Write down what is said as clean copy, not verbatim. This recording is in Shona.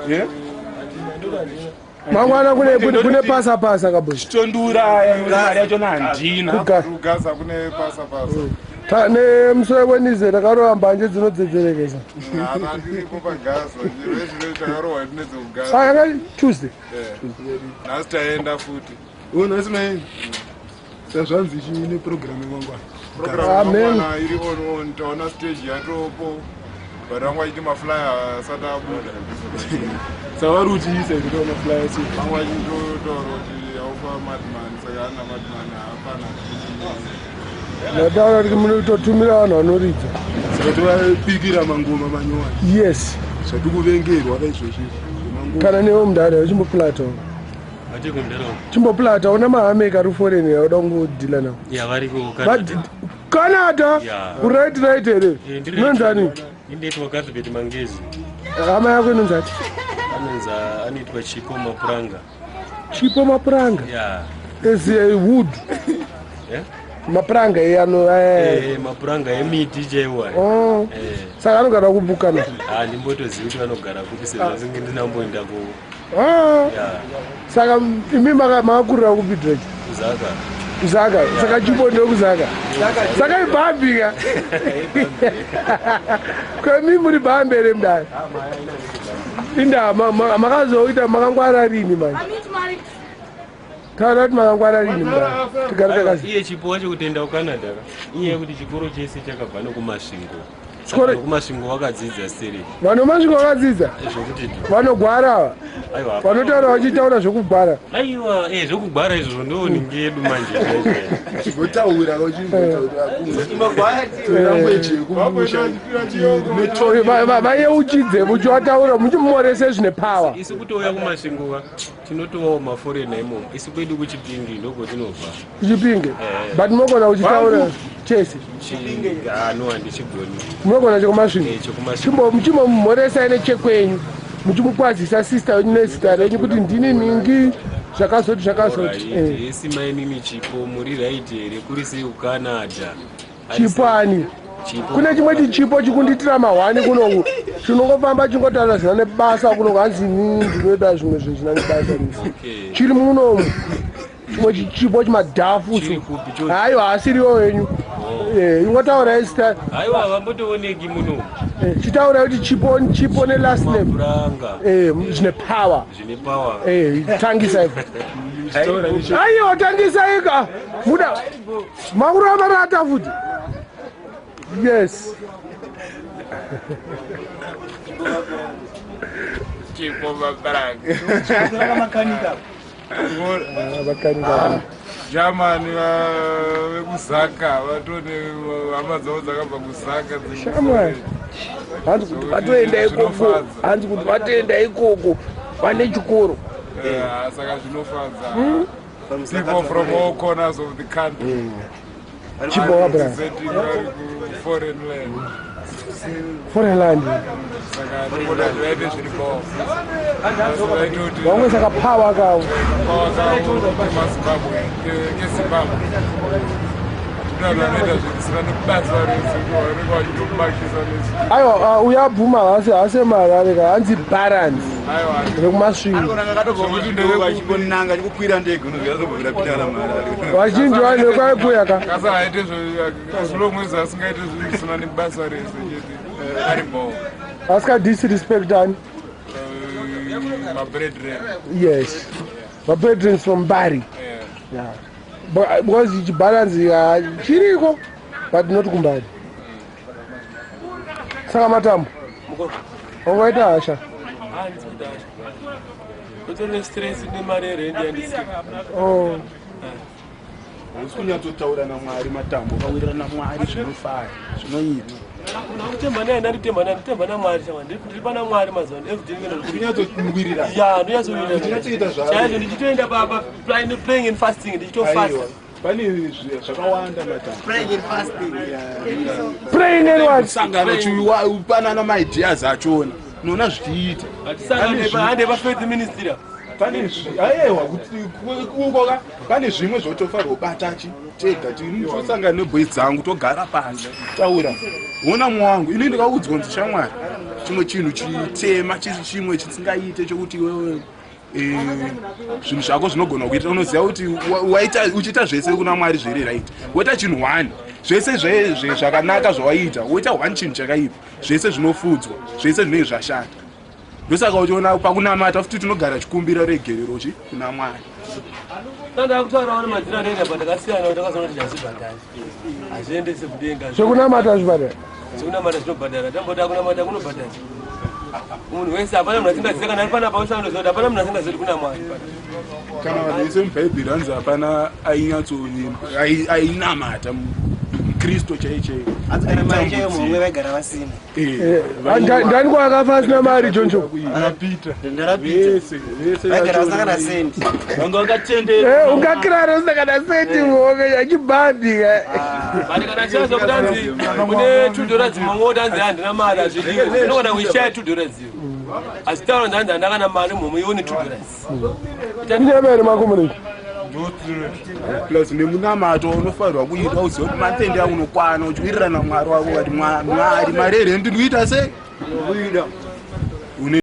Eh? Mangwana kune pasa pasa kaboy. Chitondiuraya mari yacho handina. Kugaza kune pasa pasa. Ta ne musoro wenize takarova mbanje dzinodzedzerekesa. Hana tiripo pagaza. Zviro takarohwa tinedzekugaza. Ah, yanga Tuesday. Nhasi taenda futi. Oh, nhasi maenda. Sazvanzi chine program yemangwana. Program yemangwana iri on on taona stage yatopo. But vanga vachiti maflyer asati abuda. Saka vari kuchiisa here taona flyer sei? Vanga vachitotaura kuti haufa madman saka ana madman hapana. Ndataura kuti munototumira vanhu vanoridza. Saka tovabikira mangoma manyowani. Yes. Zvatikuvengerwa kaizvozvi. Kana newe mudhara uchimboplata. Chimboplata una mahameka ari foreign yauda kungodhila nawo. Yeah, variko Canada. Canada? Yeah. Right right here. Eh, Inonzani? Indoitwa Cuthbert Mangezi. Hama yako inonzati? Anonza anoitwa Chipo Mapuranga. Chipo Mapuranga? Yeah. As a wood. Yeah? Mapuranga ano eh. Eh, mapuranga emiti chaiwo. Oh. Eh. Saka anogara kubukana. Ah, ndimbotozivi kuti vanogara kupi sezvo singe ndinamboenda ku Ah. Yeah. Saka imi makakurira kupi Drake? Kuzaka. Kuzaka. Saka chipo ndokuzaka. Saka ibhambi ka. Ko imi muri bhambi here mudare? Inda makazoita makangwara rini manje? Taura kuti makangwara rini mudare? Tigare takazi. Iye chipo wacho kutoenda kuCanada ka. Inyaya yekuti chikoro chese chakabva nokuMasvingo. Chikoro kuMasvingo wakadzidza seri. Vanhu Masvingo vakadzidza? Zvokuti Vanogwara ava. Aiwa. Vanotaura vachitaura zvekugwara. Aiwa, eh zvekugwara izvozvo ndoningi yedu manje. Chigotaura uchimbotaura Vayeuchidze muchiwataura muchimumorese zvine power. Isu kutouya kuMasvingo ka tinotovawo maforena imomo. Isu kwedu kuChipinge ndokotinobva. Kuchipinge. But munogona kuchitaura chese. No, handichigoni. Munogona chekuMasvingo. ChekuMasvingo. Muchimomhoresai nechekwenyu. Muchimukwazisa sister wenyu nezita renyu kuti ndini ningi zvakazoti zvakazoti. Esi mainini Chipo muri right here kuri sei kuCanada? Chipo ani? Kune chimwe chichipo chikundiitira mahwani kunoku chinongofamba chingotaura zvina nebasa kunoku hanzi inini ndinoita zvimwe zvinhu zvina nebasa rese. Chiri munomu chimwe chichipo chimadhafu haiwa asiriwo wenyu. Ingotaurai zita. Haiwa vambotooneki muno. Chitaurai kuti chipo chipo ne last name. Zvine power. Zvine power. Tangisa ivo. Aiwa tangisa ika. Muda makuramba rata futi. Yes. Chipo Mapuranga. Makanika. Germany vekuzaka vatone hama dzavo dzakabva kuzaka. Shamwari. Hanzi kuti vatoenda ikoko. Hanzi kuti vatoenda ikoko. Vane chikoro. Saka zvinofadza. People from all corners of the country. Chipo Mapuranga. Representing vari ku-foreign land. Foreign land. Saka ndinoda kuti vaite zviri bho. Vamwe saka power kavo. Power kavo kemaZimbabwe, keZimbabwe. Tinoda vanoita zvisina nebasa rese vanenge vachitomakisa nesu. Aiwa uyabvuma hasi hasi marare ka hanzi balance. Aiwa. Rekumasvingo. Vachikonanga chikukwira ndege unozviratobvira pitana mharare. Vazhinji vanhu vekwaikuya ka. Kasi haite as long as asingaite zvinhu zvisina nebasa rese chete ari bho. Asika disrespect ani. Mabrethren. Yes. Mabrethren from Bari. Yeah. But because chibalance chiriko but not kumbari. Saka matambo. Wangaita hasha. Kutone stress nemari yerendi yandisina. Oh. Hausi kunyatsotaura naMwari matambo, ukawirirana naMwari zvinofaya, zvinoita. Kutemba naye ndaritemba naye nditemba naMwari chama ndiri pana Mwari mazuva ano everyday ndinoenda Kunyatsowirirana. Ya ndonyatsowirirana. Uchinatsoita zvaari. Chaizvo ndichitoenda pa pa praying and fasting ndichitofasta. Aiwa, pane zvakawanda matambo. Praying and fasting. Praying and what? Kusangana uchipanana maideas achona. Unoona zvichiita. Hatisangane pa hande pa faith ministry. Pane ayewa kuti ukoka pane zvimwe zvotofanirwa kubata chi tega tosangana neboys dzangu, togara pasi, taura, wona mwangu. Ini ndikaudzwa kunzi shamwari, chimwe chinhu chitema chisi chimwe chisingaite chokuti iwewe zvinhu zvako zvinogona kuita, unoziva kuti waita uchiita zvese kuna Mwari zviri right, woita chinhu one, zvese zvakanaka zvawaita, woita one chinhu chakaipa, zvese zvinofudzwa, zvese zvinenge zvashata. Ndosaka uchiona pakunamata futi tinogara chikumbira regerero chi kuna Mwari. Ndakutaurawo nemadziro anoenda patakasiyana, takazoona kuti hazvibhadhari, hazviendese kudenga. Zvekunamata zvibhadhara? Zvekunamata zvinobhadhara. Tamboda kunamata kunobhadhara munhu wese. Hapana munhu asingazive kana ari panapa wese anoziva kuti hapana munhu asingazivi kuti kuna Mwari. Kana vanhu vese mubhaibheri hanzi hapana ainyatso ainamata mukristu chai chai. Hanzi kana mari chaiyo muhomwe vaigara vasina. Ndani kwakafa asina mari, Jonjo? Vese vese. Vaigara vasina kana sendi. Vanga vakatendera. Ungakirara usina kana sendi muhomwe, achibhadhi. But kana chiazo kuti anzi une $2 mumwe, woti anzi handina mari, hazvidiwi. Unogona kuishaya $2 iyo, asi taura kuti hanzi handina kana mari muhomwe, iwe une $2. Inyama makomuniti. Plus nemunamato unofanirwa kuita uziva kuti matende aunokwana uchiwirirana Mwari wako, kati Mwari, mari here ndinoita sei?